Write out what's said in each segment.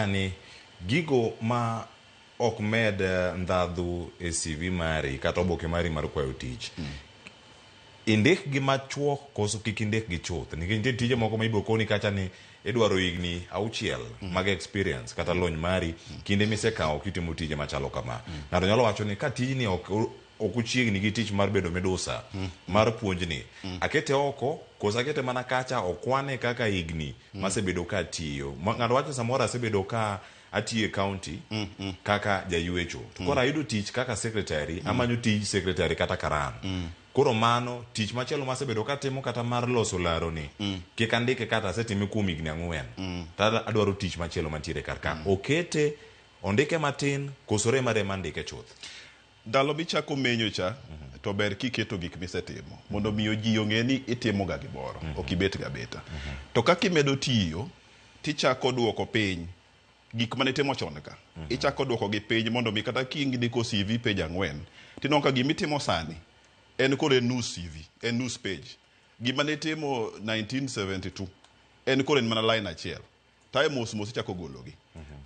Ni gigo ma ok med ndhadhu e CV mari kata oboke mari mar kwayo tich, indik gi machuok koso kik indik gi chuth? Nikech nitie tije moko ma ibiro koni kacha ni idwaro higni 6 mag experience kata lony mari kinde misekawo kitimo tije machalo kama. Ng'ato nyalo wacho ni ka tijni ok ochiegni gi tich mar bedo midusa mar puonjni, akete oko koso akete mana kacha okwane kaka higni masebedo ka atiyo. Ng'ato wacho samoro asebedo ka atiyo e county kaka jaywecho, to koro ayudo tich kaka secretary, amanyo tij secretary kata karan. Koro mano tich machielo masebedo katimo kata mar loso laro ni, kik andike kata asetime kuom higni 4, to adwaro tich machielo mantiere kar ka. Okete ondike matin koso rem arema ndike chuth? Ndalo michako menyo cha, to ber kiketo gik misetimo mondo miyo ji ong'e ni itimo ga gimoro, ok ibet ga beta. To kaka imedo tiyo, tichako duoko piny gik mane itimo chon ka. Ichako duoko gi piny mondo mi kata kindiko CV page 4, tineno ka gimitimo sani en koro en nus CV, en nus page. Gima ne itimo 1972 en koro en mana line achiel. Tae mos mos ichako gologi.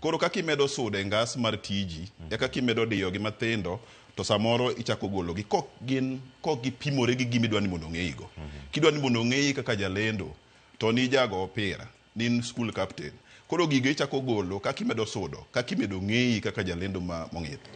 Koro kaka imedo sudo e ngas mar tiji, e kaka imedo diyogi mathindo, to samoro ichako gologi kok gin kok gipimore gi gima idwa ni mondo ong'eyigo. Kidwa ni mondo ong'eyi kaka jalendo, to nijago opira, ni in school captain. Koro gigo ichako golo kaka imedo sudo, kaka imedo ng'eyi kaka jalendo ma mong'ith.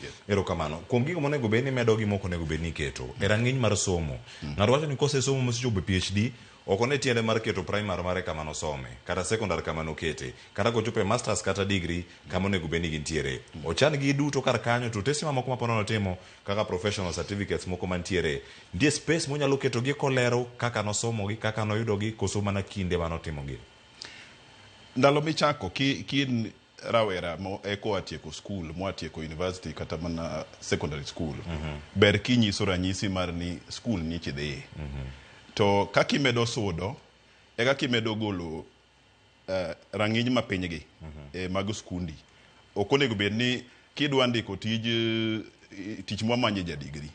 Yes. Erokamano. Kuom gigo monego bed ni imedo gi mok onego bed ni iketo e rang'iny mar somo. Ng'ato wacho ni kosesomo mosechopo e PhD, ok one tiende mar keto primary mare kama nosome, kata secondary kama nokete, kata kochopo e masters kata degree kama onego bed ni gintiere. Ochan gi duto kar kanyo to otese mamoko ma pod notimo kaka professional certificates moko mantiere. Nitie space monyalo ketogi kolero kaka nosomogi, kaka noyudogi, koso mana kinde manotimogi. Ndalo michako ki in rawera mo eko oa tieko skul, moa tieko university kata mana secondary school, ber kinyiso ranyisi mar ni skul nyicha idhiye. To kaka imedo sudo, e kaka imedo golo rang'iny mapiny gi mag skundi. Ok onego bed ni kidwa ndiko tij tich mwamanye ja degree.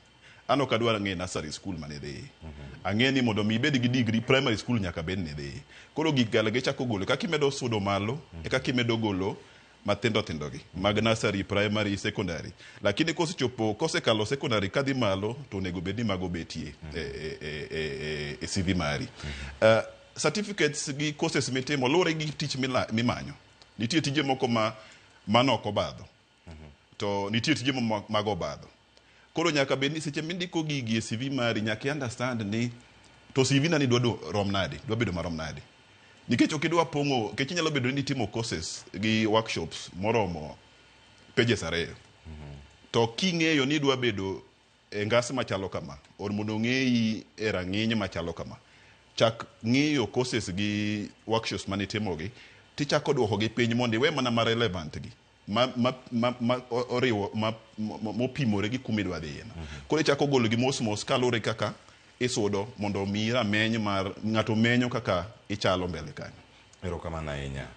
An ok adwar ng'e nursery school mane idhiye. Ang'e ni mondo mi ibed gi degree, primary school nyaka bed ni idhiye. Koro gik galege chako golo. Kaka imedo sudo malo, e kaka imedo golo mathindo thindo gi mag nursery, primary, secondary. Lakini kosechopo, kosekalo secondary kadhi malo, to onego bed ni mago betie e CV mari. Certificates gi courses mitimo luwore gi tich mimanyo. Nitie tije moko ma mano ok obadho. To nitie tije mago obadho. Koro nyaka bed ni seche mindiko gigi e CV mari, nyaka i understand ni to CV na ni dwa rom nade, dwa bedo marom nade. Nikech ok idwa pong'o, nikech inyalo bedo ni itimo courses gi workshops moromo pages 2. To king'eyo ni idwa bedo e ngas machalo kama, or mondo ong'eyi e rang'iny machalo kama, chak ng'iyo courses gi workshops manitimogi, tichako duoko gi piny mondo iwe mana ma relevant gi. Ma oriwo ma mopimore gi kuma idwa dhiye no. Koro ichako golo gi mos mos kaluwore kaka isudo mondo omiyi rameny mar ng'ato menyo kaka ichalo mbele kanyo. Erokamano ahinya.